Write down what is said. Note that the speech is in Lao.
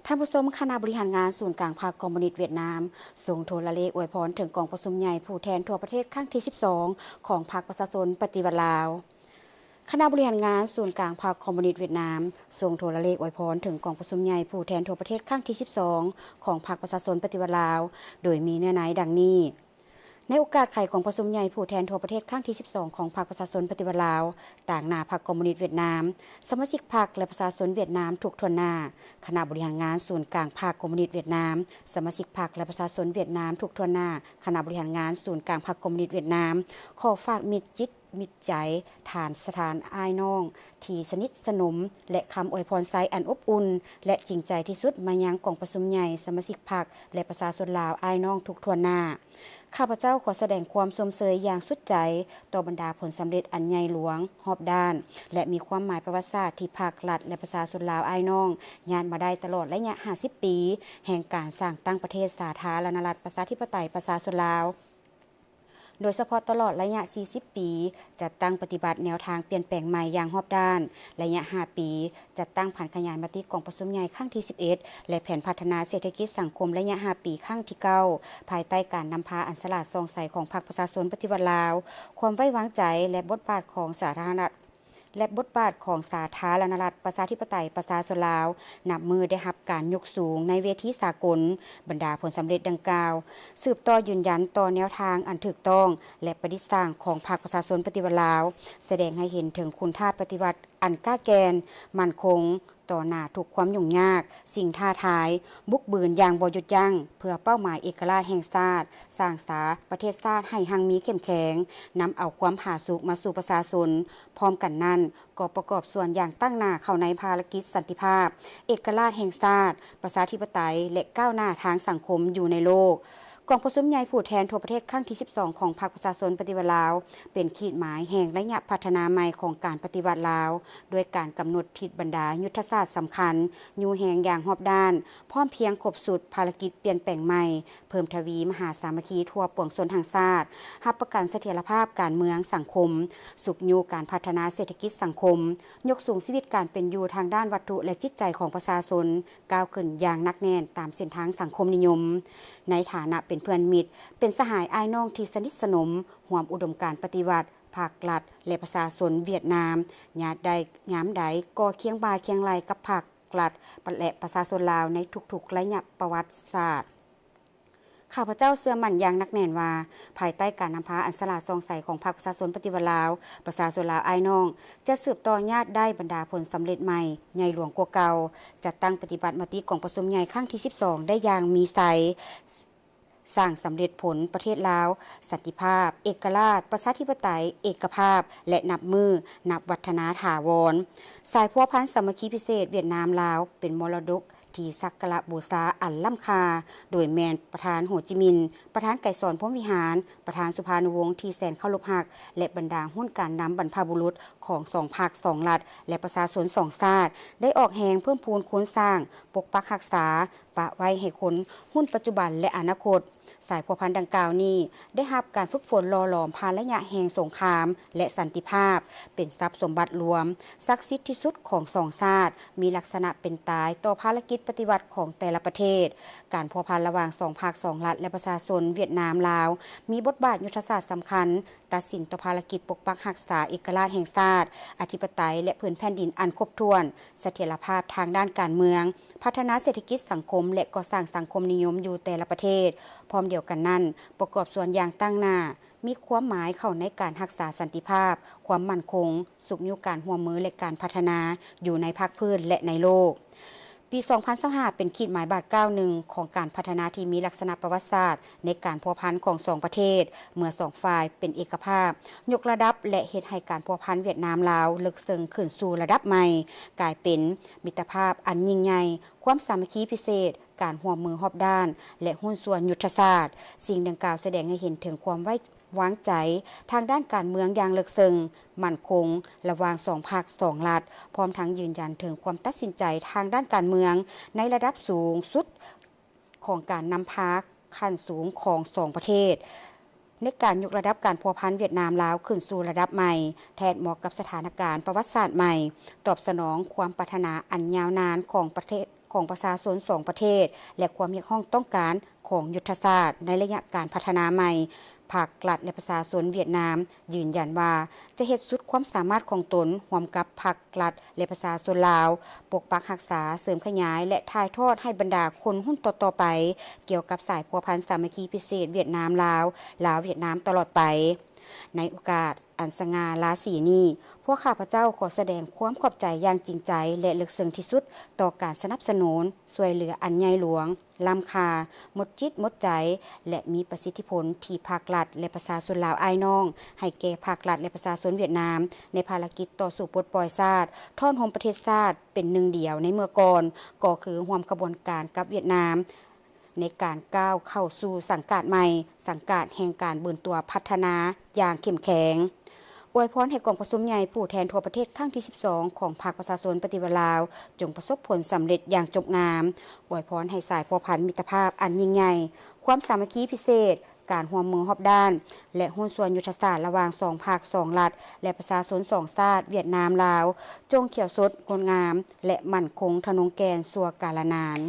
ທ່ານຜູ້ຊົມ, ຄະນະບໍລິຫານງານສູນກາງພັກຄອມມູນິດຫວຽດນາມ ສົ່ງໂທລະເລກອວຍພອນເຖິງກອງປະຊຸມໃຫຍ່ຜູ້ແທນທົ່ວປະເທດຄັ້ງທີສິບສອງ ຂອງພັກປະຊາຊົນປະຕິວັດລາວ. ຄະນະບໍລິຫານງານສູນກາງພັກຄອມມູນິດຫວຽດນາມ ສົ່ງໂທລະເລກອວຍພອນເຖິງກອງປະຊຸມໃຫຍ່ຜູ້ແທນທົ່ວປະເທດຄັ້ງທີສິບສອງ ຂອງພັກປະຊາຊົນປະຕິວັດລາວ ໂດຍມີເນື້ອໃນດັ່ງນີ້. ໃນໂອກາດໄຂກອງປະຊຸມໃຫຍ່ຜູ້ແທນທົ່ວປະເທດຄັ້ງທີສິບສອງ ຂອງພັກປະຊາຊົນປະຕິວັດລາວ, ຕາງໜ້າພັກຄອມມູນິດຫວຽດນາມ, ສະມາຊິກພັກ ແລະ ປະຊາຊົນຫວຽດນາມທຸກຖ້ວນໜ້າ, ຄະນະບໍລິຫານງານສູນກາງພັກຄອມມູນິດຫວຽດນາມ, ສະມາຊິກພັກ ແລະ ປະຊາຊົນຫວຽດນາມທຸກຖ້ວນໜ້າ, ຄະນະບໍລິຫານງານສູນກາງພັກຄອມມູນິດຫວຽດນາມ ຂໍຝາກມິດຈິດມິດໃຈທ່ານສະຖານອ້າຍນ້ອງທີ່ສະໜິດສະໜົມ ແລະ ຄຳອວຍພອນໄຊອັນອົບອຸ່ນ ແລະ ຈິງໃຈທີ່ສຸດມາຍັງກອງປະຊຸມໃຫຍ່, ສະມາຊິກພັກ ແລະ ປະຊາຊົນລາວອ້າຍນ້ອງທຸກຖ້ວນໜ້າ. ຂ້າພະເຈົ້າຂໍສະແດງຄວາມຊົມເຊີຍຢ່າງສຸດໃຈຕໍ່ບັນດາຜົນສຳເລັດອັນໃຫຍ່ຫຼວງ, ຮອບດ້ານ ແລະ ມີຄວາມໝາຍປະຫວັດສາດທີ່ພັກ, ລັດ ແລະ ປະຊາຊົນລາວອ້າຍນ້ອງຍາດມາໄດ້ຕະຫຼອດໄລຍະຫ້າສິບປີ ແຫ່ງການສ້າງຕັ້ງປະເທດສາທາລະນະລັດ ປະຊາທິປະໄຕ ປະຊາຊົນລາວ, ໂດຍສະເພາະຕະຫຼອດໄລຍະສີ່ສິບປີ ຈັດຕັ້ງປະຕິບັດແນວທາງປ່ຽນແປງໃໝ່ຢ່າງຮອບດ້ານ, ໄລຍະຫ້າປີ ຈັດຕັ້ງຜັນຂະຫຍາຍມະຕິກອງປະຊຸມໃຫຍ່ຄັ້ງທີສິບເອັດ ແລະ ແຜນພັດທະນາເສດຖະກິດສັງຄົມໄລຍະຫ້າປີຄັ້ງທີເກົ້າ ພາຍໃຕ້ການນຳພາອັນສະຫຼາດສ່ອງໃສຂອງພັກປະຊາຊົນປະຕິວັດລາວ, ຄວາມໄວ້ວາງໃຈ ແລະ ບົດບາດຂອງສາທາລະນະລັດ ແລະ ບົດບາດຂອງສາທາລະນະລັດ ປະຊາທິປະໄຕ ປະຊາຊົນລາວ ນັບມື້ໄດ້ຮັບການຍົກສູງໃນເວທີສາກົນ. ບັນດາຜົນສຳເລັດດັ່ງກ່າວ ສືບຕໍ່ຢືນຢັນຕໍ່ແນວທາງອັນຖືກຕ້ອງ ແລະ ປະດິດສ້າງຂອງພັກປະຊາຊົນປະຕິວັດລາວ, ສະແດງໃຫ້ເຫັນເຖິງຄຸນຄ່າປະຕິວັດອັນກ້າແກ່ນ, ໝັ້ນຄົງ, ຕໍ່ໜ້າທຸກຄວາມຫຍຸ້ງຍາກ, ສິ່ງທ້າທາຍ, ບຸກບືນຢ່າງບໍ່ຢຸດຢັ້ງ ເພື່ອເປົ້າໝາຍເອກະລາດແຫ່ງຊາດ, ສ້າງສາປະເທດຊາດໃຫ້ຮັ່ງມີເຂັ້ມແຂງ, ນຳເອົາຄວາມຜາສຸກມາສູ່ປະຊາຊົນ. ພ້ອມກັນນັ້ນ, ກໍປະກອບສ່ວນຢ່າງຕັ້ງໜ້າເຂົ້າໃນພາລະກິດສັນຕິພາບ, ເອກະລາດແຫ່ງຊາດ, ປະຊາທິປະໄຕ ແລະ ກ້າວໜ້າທາງສັງຄົມຢູ່ໃນໂລກ. ກອງປະຊຸມໃຫຍ່ຜູ້ແທນທົ່ວປະເທດຄັ້ງທີສິບສອງ ຂອງພັກປະຊາຊົນປະຕິວັດລາວ ເປັນຂີດໝາຍແຫ່ງໄລຍະພັດທະນາໃໝ່ຂອງການປະຕິວັດລາວ, ດ້ວຍການກຳນົດທິດບັນດາຍຸດທະສາດສຳຄັນ, ຍູ້ແຮງຢ່າງຮອບດ້ານ, ພ້ອມພຽງຄົບຊຸດພາລະກິດປ່ຽນແປງໃໝ່, ເພີ່ມທະວີມະຫາສາມັກຄີທົ່ວປວງຊົນທັງຊາດ, ຮັບປະກັນສະຖຽນລະພາບການເມືອງສັງຄົມ, ຊຸກຍູ້ການພັດທະນາເສດຖະກິດສັງຄົມ, ຍົກສູງຊີວິດການເປັນຢູ່ທາງດ້ານວັດຖຸ ແລະ ຈິດໃຈຂອງປະຊາຊົນ, ກ້າວຂຶ້ນຢ່າງໜັກແໜ້ນຕາມເສັ້ນທາງສັງຄົມນິຍົມ. ໃນຖານະເປັນເພື່ອນມິດ, ເປັນສະຫາຍອ້າຍນ້ອງທີ່ສະໜິດສະໜົມ, ຮ່ວມອຸດົມການປະຕິວັດ, ພັກ, ລັດ ແລະ ປະຊາຊົນຫວຽດນາມ, ຍາມໃດ, ຍາມໃດກໍຄຽງບ່າຄຽງໄຫຼ່ກັບພັກ, ລັດ ແລະ ປະຊາຊົນລາວໃນທຸກໆໄລຍະປະຫວັດສາດ. ຂ້າພະເຈົ້າເຊື່ອໝັ້ນຢ່າງໜັກແໜ້ນວ່າ, ພາຍໃຕ້ການນຳພາອັນສະຫຼາດສ່ອງໃສຂອງພັກປະຊາຊົນປະຕິວັດລາວ, ປະຊາຊົນລາວອ້າຍນ້ອງ ຈະສືບຕໍ່ຍາດໄດ້ບັນດາຜົນສຳເລັດໃໝ່ໃຫຍ່ຫຼວງກວ່າເກົ່າ, ຈັດຕັ້ງປະຕິບັດມະຕິກອງປະຊຸມໃຫຍ່ຄັ້ງທີສິບສອງໄດ້ຢ່າງມີໄຊ, ສ້າງສຳເລັດຜົນປະເທດລາວ ສັນຕິພາບ, ເອກະລາດ, ປະຊາທິປະໄຕ, ເອກະພາບ ແລະ ນັບມື້ນັບວັດທະນາຖາວອນ. ສາຍພົວພັນສາມັກຄີພິເສດຫວຽດນາມ-ລາວ ເປັນມໍລະດົກ ທີ່ສັກກາລະບູຊາອັນລ້ຳຄ່າ, ໂດຍແມ່ນປະທານໂຮຈິມິນ, ປະທານໄກສອນ ພົມວິຫານ, ປະທານສຸພານຸວົງທີ່ແສນເຄົາລົບຮັກ ແລະ ບັນດາຮຸ່ນການນຳບັນພະບຸລຸດຂອງສອງພັກ, ສອງລັດ ແລະ ປະຊາຊົນສອງຊາດ ໄດ້ອອກແຮງເພີ່ມພູນຄູນສ້າງ, ປົກປັກຮັກສາ, ປະໄວ້ໃຫ້ຄົນຮຸ່ນປັດຈຸບັນ ແລະ ອະນາຄົດ. ສາຍພົວພັນດັ່ງກ່າວນີ້ ໄດ້ຮັບການຝຶກຝົນຫຼໍ່ຫຼອມຜ່ານໄລຍະແຫ່ງສົງຄາມ ແລະ ສັນຕິພາບ, ເປັນຊັບສົມບັດລວມ ສັກສິດທີ່ສຸດຂອງສອງຊາດ, ມີລັກສະນະເປັນຕາຍຕໍ່ພາລະກິດປະຕິວັດຂອງແຕ່ລະປະເທດ. ການພົວພັນລະຫວ່າງສອງພັກ, ສອງລັດ ແລະ ປະຊາຊົນຫວຽດນາມ-ລາວ ມີບົດບາດຍຸດທະສາດສຳຄັນ, ຕັດສິນຕໍ່ພາລະກິດປົກປັກຮັກສາເອກະລາດແຫ່ງຊາດ, ອະທິປະໄຕ ແລະ ພື້ນແຜ່ນດິນອັນຄົບຖ້ວນ, ສະຖຽນລະພາບທາງດ້ານການເມືອງ, ພັດທະນາເສດຖະກິດສັງຄົມ ແລະ ກໍ່ສ້າງສັງຄົມນິຍົມຢູ່ແຕ່ລະປະເທດ. ພ້ອມດຽວກັນນັ້ນ, ປະກອບສ່ວນຢ່າງຕັ້ງໜ້າ, ມີຄວາມໝາຍເຂົ້າໃນການຮັກສາສັນຕິພາບ, ຄວາມໝັ້ນຄົງ, ຊຸກຍູ້ການຮ່ວມມື ແລະ ການພັດທະນາຢູ່ໃນພາກພື້ນ ແລະ ໃນໂລກ. ປີສອງພັນຊາວຫ້າ ເປັນຂີດໝາຍບາດກ້າວໜຶ່ງຂອງການພັດທະນາທີ່ມີລັກສະນະປະຫວັດສາດໃນການພົວພັນຂອງສອງປະເທດ, ເມື່ອສອງຝ່າຍເປັນເອກະພາບ, ຍົກລະດັບ ແລະ ເຮັດໃຫ້ການພົວພັນຫວຽດນາມ-ລາວເລິກເຊິ່ງຂຶ້ນສູ່ລະດັບໃໝ່, ກາຍເປັນມິດຕະພາບອັນຍິ່ງໃຫຍ່, ຄວາມສາມັກຄີພິເສດ, ການຮ່ວມມືຮອບດ້ານ ແລະ ຫຸ້ນສ່ວນຍຸດທະສາດ. ສິ່ງດັ່ງກ່າວສະແດງໃຫ້ເຫັນເຖິງຄວາມໄວ້ວາງໃຈທາງດ້ານການເມືອງຢ່າງເລິກເຊິ່ງ, ໝັ້ນຄົງ ລະຫວ່າງສອງພັກ, ສອງລັດ, ພ້ອມທັງຢືນຢັນເຖິງຄວາມຕັດສິນໃຈທາງດ້ານການເມືອງໃນລະດັບສູງສຸດຂອງການນຳພາຂັ້ນສູງຂອງສອງປະເທດ ໃນການຍົກລະດັບການພົວພັນຫວຽດນາມ-ລາວຂຶ້ນສູ່ລະດັບໃໝ່, ແທດເໝາະກັບສະຖານະການປະຫວັດສາດໃໝ່, ຕອບສະໜອງຄວາມປາດຖະໜາອັນຍາວນານຂອງປະເທດ, ຂ ຂອງປະຊາຊົນສອງປະເທດ ແລະ ຄວາມຮຽກຮ້ອງຕ້ອງການຂອງຍຸດທະສາດໃນໄລຍະການພັດທະນາໃໝ່, ພັກລັດ ແລະ ປະຊາຊົນຫວຽດນາມຢືນຢັນວ່າ ຈະເຮັດສຸດຄວາມສາມາດຂອງຕົນ ຮ່ວມກັບພັກລັດ ແລະ ປະຊາຊົນລາວ, ປົກປັກຮັກສາ, ເສີມຂະຫຍາຍ ແລະ ຖ່າຍທອດໃຫ້ບັນດາຄົນຮຸ່ນຕໍ່ໆໄປ ກ່ຽວກັບສາຍພົວພັນສາມັກຄີພິເສດຫວຽດນາມ-ລາວ, ລາວ-ຫວຽດນາມຕະຫຼອດໄປ. ໃນໂອກາດອັນສະຫງ່າລາສີນີ້, ພວກຂ້າພະເຈົ້າຂໍສະແດງຄວາມຂອບໃຈຢ່າງຈິງໃຈ ແລະ ເລິກເຊິ່ງທີ່ສຸດຕໍ່ການສະໜັບສະໜູນ, ຊ່ວຍເຫຼືອອັນໃຫຍ່ຫຼວງ, ລ້ຳຄ່າ, ໝົດຈິດໝົດໃຈ ແລະ ມີປະສິດທິຜົນທີ່ພັກລັດ ແລະ ປະຊາຊົນລາວອ້າຍນ້ອງ ໃຫ້ແກ່ພັກລັດ ແລະ ປະຊາຊົນຫວຽດນາມ ໃນພາລະກິດຕໍ່ສູ້ປົດປ່ອຍຊາດ, ທ້ອນໂຮມປະເທດຊາດເປັນໜຶ່ງດຽວໃນເມື່ອກ່ອນ, ກໍຄືຮ່ວມຂະບວນການກັບຫວຽດນາມ ໃນການກ້າວເຂົ້າສູ່ສັງກາດໃໝ່, ສັງກາດແຫ່ງການບືນຕົວພັດທະນາຢ່າງເຂັ້ມແຂງ. ອວຍພອນໃຫ້ກອງປະຊຸມໃຫຍ່ຜູ້ແທນທົ່ວປະເທດຄັ້ງທີສິບສອງ ຂອງພັກປະຊາຊົນປະຕິວັດລາວ ຈົ່ງປະສົບຜົນສຳເລັດຢ່າງຈົບງາມ. ອວຍພອນໃຫ້ສາຍພົວພັນມິດຕະພາບອັນຍິ່ງໃຫຍ່, ຄວາມສາມັກຄີພິເສດ, ການຮ່ວມມືຮອບດ້ານ ແລະ ຫຸ້ນສ່ວນຍຸດທະສາດລະຫວ່າງສອງພັກ, ສອງລັດ ແລະ ປະຊາຊົນສອງຊາດ ຫວຽດນາມ-ລາວ ຈົ່ງຂຽວສົດ, ງົດງາມ ແລະ ໝັ້ນຄົງທະນົງແກ່ນຊົ່ວກາລະນານ.